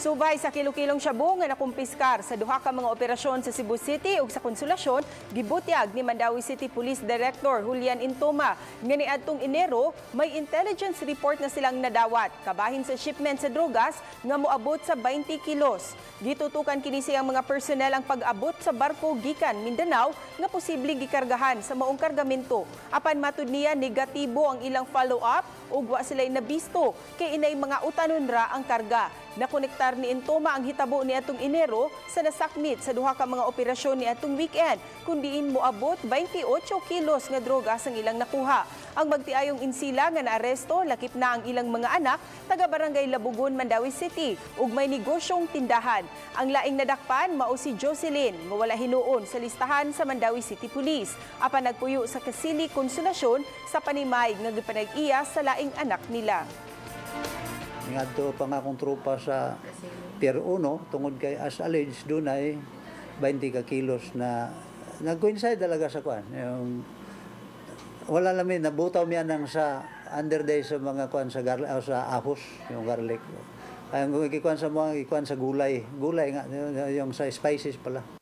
Subay sa kilo-kilong shabu nga nakumpiskar sa duha ka mga operasyon sa Cebu City ug sa Consolacion, gibutyag ni Mandaue City Police Director Julian Intoma nga niadtong Enero may intelligence report na silang nadawat kabahin sa shipment sa drogas nga moabot sa 20 kilos. Gitutukan kini siyang mga personnel ang pag-abot sa barko gikan Mindanao nga posibleng gikargahan sa maong kargamento. Apan matud niya, negatibo ang ilang follow-up ug wa sila nabisto kay inay mga utanon ra ang karga. Nakonektar ni Intoma ang hitabo ni atong Enero sa nasakmit sa duha ka mga operasyon ni atong weekend kun diin moabot 28 kilos nga droga ang ilang nakuha. Ang magtiayong insila nga naaresto, lakip na ang ilang mga anak, taga Barangay Labugon, Mandaue City ug may negosyong tindahan. Ang laing nadakpan mao si Jocelyn nga wala hinuon sa listahan sa Mandaue City Police apan nagpuyo sa Kasili, Consolacion sa panimay nga gipanag-iya sa laing anak nila. Ngadto pa nga akong tropa sa Pier 1 tungod kay as alleged dunay 20 ka kilos na nag-coincide talaga sa kuan. Yung wala namin nabutaw miya nang sa under day sa mga kuan sa garlic, sa ahos, yung garlic. Ay, ang gikuan sa mga gikuan sa gulay, gulay nga yung sa spices pala.